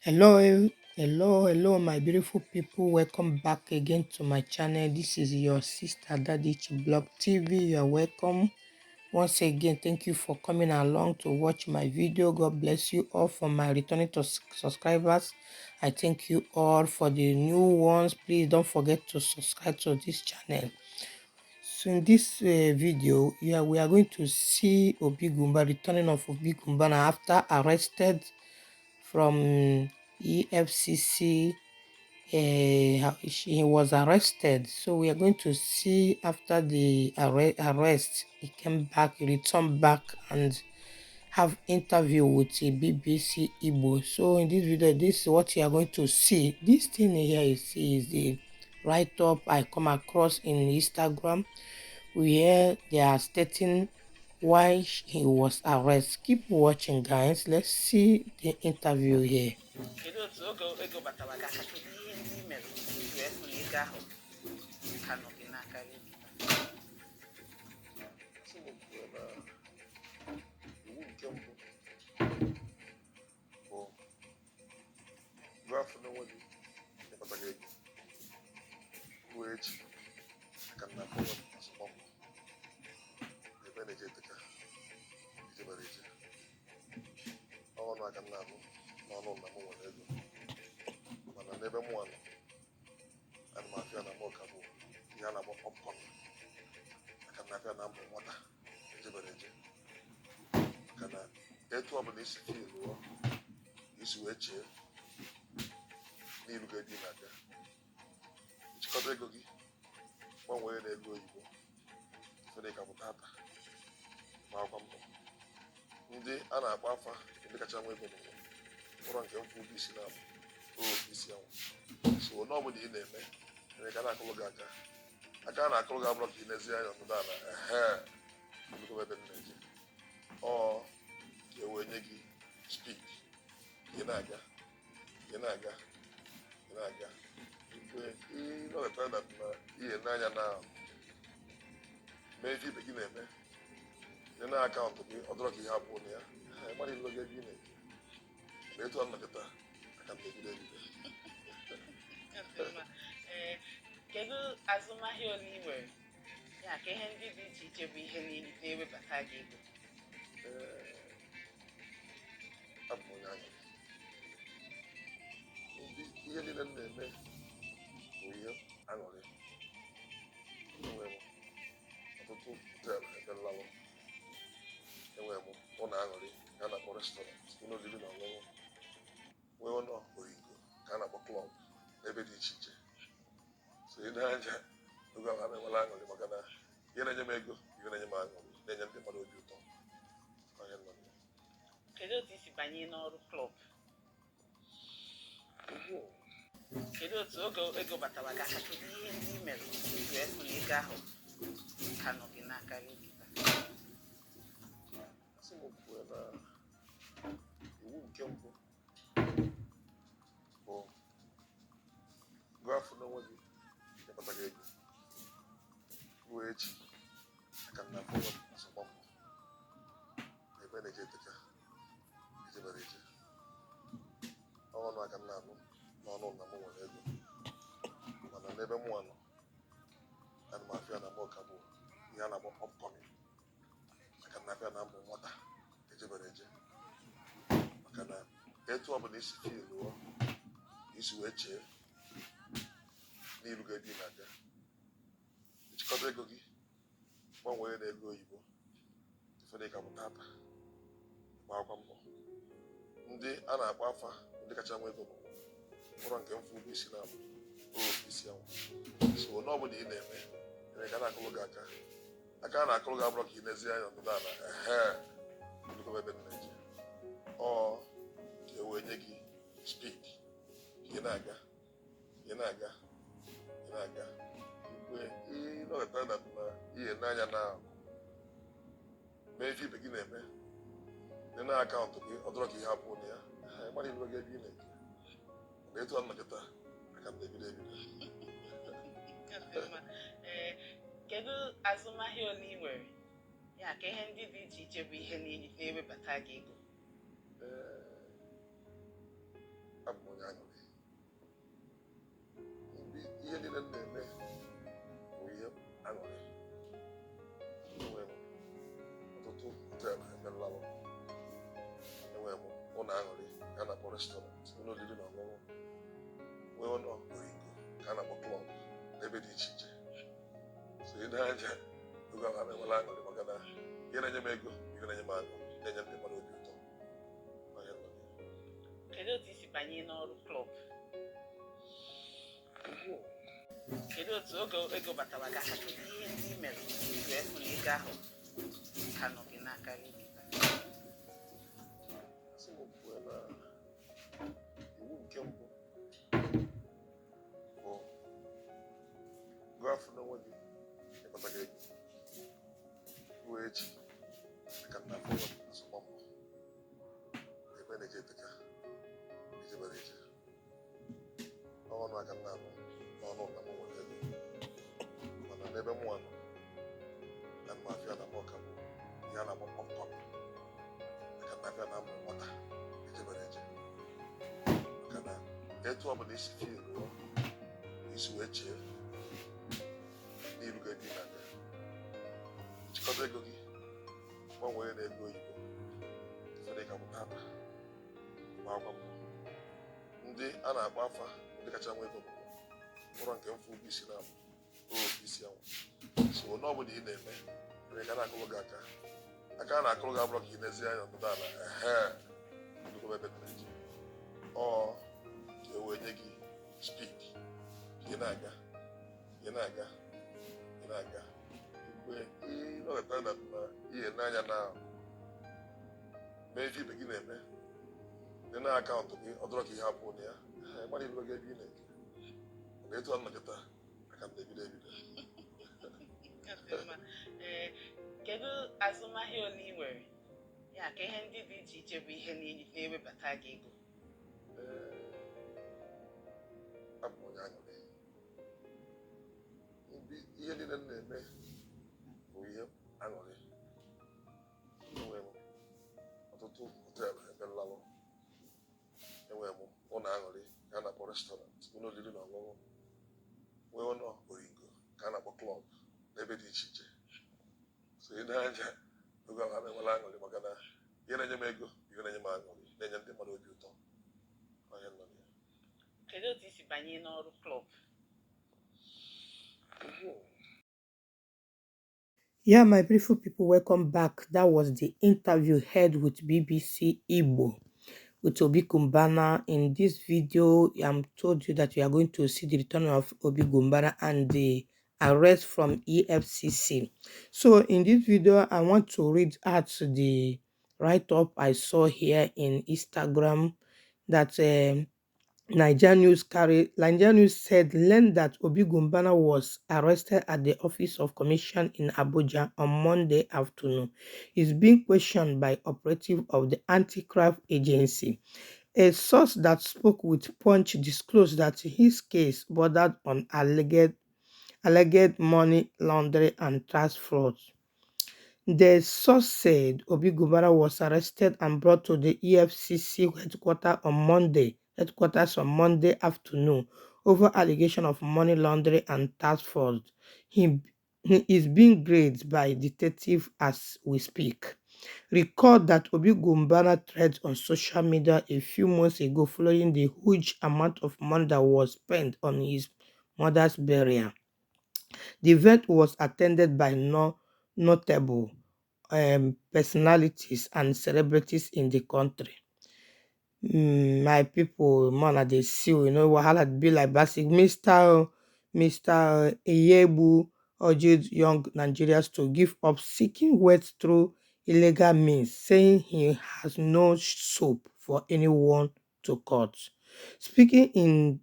Hello, hello, hello, my beautiful people. Welcome back again to my channel. This is your sister Dadichi Blog TV. You are welcome once again. Thank you for coming along to watch my video. God bless you all. For my returning to subscribers, I thank you all. For the new ones, please don't forget to subscribe to this channel. So in this video, yeah, we are going to see Obi Cubana, returning of Obi Cubana after arrested from EFCC. He was arrested. So we are going to see after the arrest, he came back, he returned back and have interview with the BBC Igbo. So in this video, this is what you are going to see. This thing here you see is the write-up I come across in Instagram, where they are stating why he was arrested. Keep watching, guys. Let's see the interview here. Kedu otu oge ego batara gị aka, kedu ihe ndị i mere iji wee hụ na ego ahụ ka nọ gị n'aka ruo taa? Sị m kwuo na iwu nke mbụ bụ gụọ afọ n'onwe gị ịkpata gị ego. Ruo echi, aka m na-afụ onwe m asụgba mbọ ebe na-eje eteka ejebere eje ọnụ aka m na-anụ n'ọnụ na m nwere ego, mana n'ebe mụnwa nọ, ana m afịa na mụ ka bụ ihe a na-akpọ upcoming. Aka m na-afịa na mbụ nwata ejebere eje, maka na etu ọbụla isi feel lụọ, isi wee chee n'ilu ga-ebi na-aga, ịchịkọta ego gị gbanwee na ego oyibo, ụfọdụ ka bụ tata ma akwa mbọ ndị a na-akpọ afa ndị kacha nwe ego n'ụwa ụrọ nke mfụ ụgwọ isi na-abụ o isi anwụ. So onye ọbụla ị na-eme eme ka a na-akụrụ gị aka, aka a na-akụrụ gị abụrụ ka ị nezie anya ọnọdụ ala ehe nnukwu ebe m na-eje ọ ka e wee nye gị speed, ị na-aga, ị na-aga, ị na-aga. Mgbe ị nọkọta na ihe n'anya na mee ife ibe gị na-eme ị na akaụntụ gị, ọ dọrọ ka ihe abụọ na ya mmadụ ịlụ gị ebe ị na-eje ma etu ọ nọkọta aka m na-ebido ebido. Ọ dị mma. Ee, kedu azụmahịa ole ị nwere, ya ka ihe ndị dị iche iche bụ ihe na-ewebata gị ego? Ee, abụ m onye aṅụrị. Ndị ihe niile m na-eme bụ ihe aṅụrị. Enwere m ọtụtụ hotel ebe nlalụ, enwere m ụlọ aṅụrị ka a na-akpọ restaurant, ụlọ oriri na ọṅụṅụ, nwee ụlọ oringo ka a na-akpọ club n'ebe dị iche iche. So ị na-anya oge ahụ, a na-enwere aṅụrị maka na ihe na-enye m ego, ihe na-enye m aṅụrị, na-enye ndị mmadụ obi ụtọ, onye nọ na ya. Kedu otu isi banye n'ọrụ club? Ugbu Kedu otu oge ego batara gị aka, kedu ihe ndị i mere iji wee hụ na ego ahụ ka nọ gị n'aka ruo taa? Sị m kwuo na iwu nke mbụ bụ gụọ afọ n'onwe gị ịkpata gị ego. Ruo echi, aka m na-afụ onwe m asụgba mbọ ebe na-eje eteka ejebere eje ọnụ aka m na-anụ n'ọnụ na m nwere ego, mana n'ebe mụnwa nọ, ana m afịa na mụ ka bụ ihe a na-akpọ upcoming. Aka m na-afịa na mbụ nwata ejebere eje, maka na etu ọbụla isi feel lụọ, isi wee chee n'ilu ga ebe ị na-aga, ịchịkọta ego gị gbanwee na ego oyibo, ụfọdụ ka bụ tata ma akwa mbọ ndị a na-akpọ afa ndị kacha nwe ego n'ụwa ụrọ nke mfụ ụgwọ isi na-abụ o isi anwụ. So onye ọbụla ị na-eme eme ka a na-akụrụ gị aka, aka a na-akụrụ gị abụrụ ka ị nezie anya ọnọdụ ala ehe nnukwu ebe m na-eje ọ ka e wee nye gị speed, ị na-aga, ị na-aga, ị na-aga. Mgbe ị nọkọta na ihe n'anya na mee ife ibe gị na-eme dị na akaụntụ gị, ọ dọrọ ka ihe abụọ na ya mmadụ ịlụ gị ebe ị na-eje ma etu ọ nọkọta aka m na-ebido ebido. Ọ dị mma. Ee, kedu azụmahịa ole ị nwere, ya ka ihe ndị dị iche iche bụ ihe na-ewebata gị ego? Ee, Abụ m onye aṅụrị. Ihe niile m na-eme bụ ihe aṅụrị. Enwere m ọtụtụ hotel ebe nlalụ, enwere m ụlọ aṅụrị ka a na-akpọ restaurant, ụlọ oriri na ọṅụṅụ, nwee ụlọ oringo ka a na-akpọ club n'ebe dị iche iche. So ị na-anya oge ahụ, enwela aṅụrị maka na ihe na-enye m ego, ihe na-enye m aṅụrị, na-enye ndị mmadụ obi ụtọ. Onye nọ ya. Kedu otu isi banye n'ọrụ club? Kedu otu oge ego batara gị aka, kedu ihe ndị i mere iji wee hụ na ego ahụ ka nọ gị n'aka n'oge taa? Asị m kwuo na iwu nke mbụ bụ gụọ afọ n'onwe gị ịkpata gị ego. Ruo echi, aka m na-afụ onwe m asọgba mbọ ebe na-eje eteka ejebere eje ọnụ aka m na-anụ n'ọnụ na m nwere ego, mana n'ebe mụnwa nọ na mma afịa na mụ ka bụ ihe a na-akpọ upcoming. Aka m na-afịa na mụ nwata ejebere eje, maka na etu ọ bụla isi fie ruo isi wee chee n'iru gị ebe ị na-aga, chịkọta ego gị gbanwee na ego oyibo, ife ka bụ tata gbakwa mbọ. Ndị a na-akpọ afa, ndị kacha nwe ego n'ụwa, mkpụrụ nke mfụ ụgwọ isi na-abụ ofu isi anwụ. So onye ọbụla ị na-eme ebe ka na-akụrụ gị aka, aka a na-akụrụ gị abụrụ ka ị nezie anya ọdụdụ ala ehe ndụkọba ebe dị na-eje ọ ka e wee nye gị speed ka ị na-aga, ị na-aga, ị na-aga. Mgbe ị nọkọta na ihe n'anya na mee ife ibe gị na-eme dị na account gị, ọ dọrọ ka ihe abụọ na ya mmadụ ibe gị ebe ị na-eje. Mana etu a nnọkịta aka m na-ebido ebido. Ee, kedu azụmahịa ole ị nwere, ya ka ihe ndị dị iche iche bụ ihe na-ewebata gị ego? Ee, abụ m onye aṅụrị. Ihe niile m na-eme bụ ihe aṅụrị. Enwere m ọtụtụ hotel ebe nlalụ, enwere m ụlọ aṅụrị ka a na-akpọ restaurant, ụlọ oriri na ọṅụṅụ, nwee ụlọ oringo ka a na-akpọ club n'ebe dị iche iche. So ị na-anya oge ahụ enwela aṅụrị maka na ihe na-enye m ego, ihe na-enye m aṅụrị, na-enye ndị mmadụ obi ụtọ. Onye nọ ya. Kedu otu isi banye n'ọrụ club? Yeah, my beautiful people, welcome back. That was the interview held with BBC Igbo with Obi Cubana. In this video, I'm told you that you are going to see the return of Obi Cubana and the arrest from EFCC. So in this video, I want to read out the write-up I saw here in Instagram that Nigeria News said learned that Obi Cubana was arrested at the office of commission in Abuja on Monday afternoon. He's being questioned by operative of the anti-crime agency. A source that spoke with Punch disclosed that his case bordered on alleged money laundering and tax fraud. The source said Obi Cubana was arrested and brought to the EFCC headquarters on Monday afternoon over allegation of money laundering and tax fraud. He is being grilled by detective as we speak. Recall that Obi Cubana trended on social media a few months ago following the huge amount of money that was spent on his mother's burial. The event was attended by no notable personalities and celebrities in the country. My people, man, dey see, you know, wahala be like basic. Mr. Iyiegbu urged young Nigerians to give up seeking wealth through illegal means, saying he has no soap for anyone to cut. Speaking in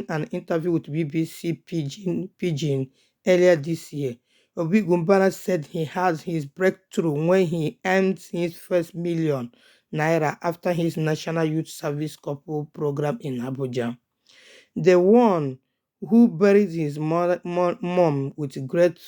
an interview with BBC Pidgin earlier this year, Obi Cubana said he had his breakthrough when he earned his first million naira after his National Youth Service Corps program in Abuja. The one who buried his mom with great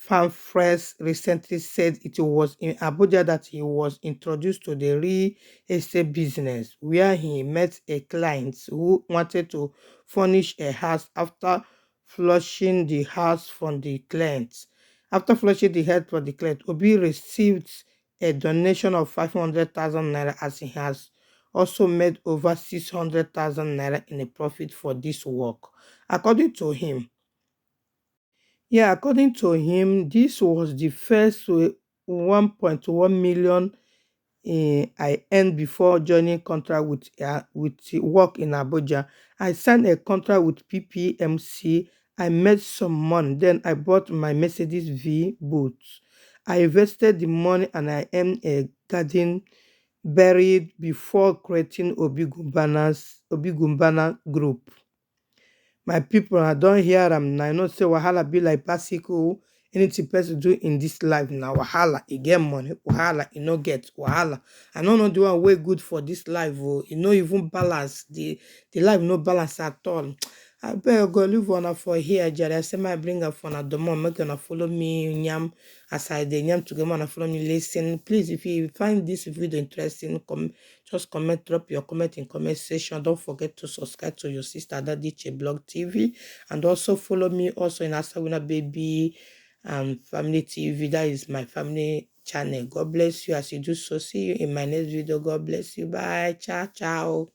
Famfresh recently said it was in Abuja that he was introduced to the real estate business, where he met a client who wanted to furnish a house after flushing the house from the client. After flushing the head for the client, Obi received a donation of 500,000 naira, as he has also made over 600,000 naira in a profit for this work. According to him, yeah, according to him, this was the first 1.1 million I earned before joining contract with work in Abuja. I signed a contract with PPMC. I made some money. Then I bought my Mercedes V boots. I invested the money and I earned a garden buried before creating Obi Gumbana Group. My people, I don't hear am now. I know say wahala be like bicycle. Anything person do in this life now, wahala, e get money, wahala, e no get, wahala. I no know the one way good for this life, oh, e no even balance, the life no balance at all. I beg go leave una for here, Jerry. I say my bring up for na domot, make una follow me nyam as I dey nyam together, una follow me listen. Please, if you find this video interesting, come just comment, drop your comment in comment section. Don't forget to subscribe to your sister Dadiche Blog TV, and also follow me also in Asawina Baby and Family TV. That is my family channel. God bless you as you do so. See you in my next video. God bless you. Bye. Ciao, ciao.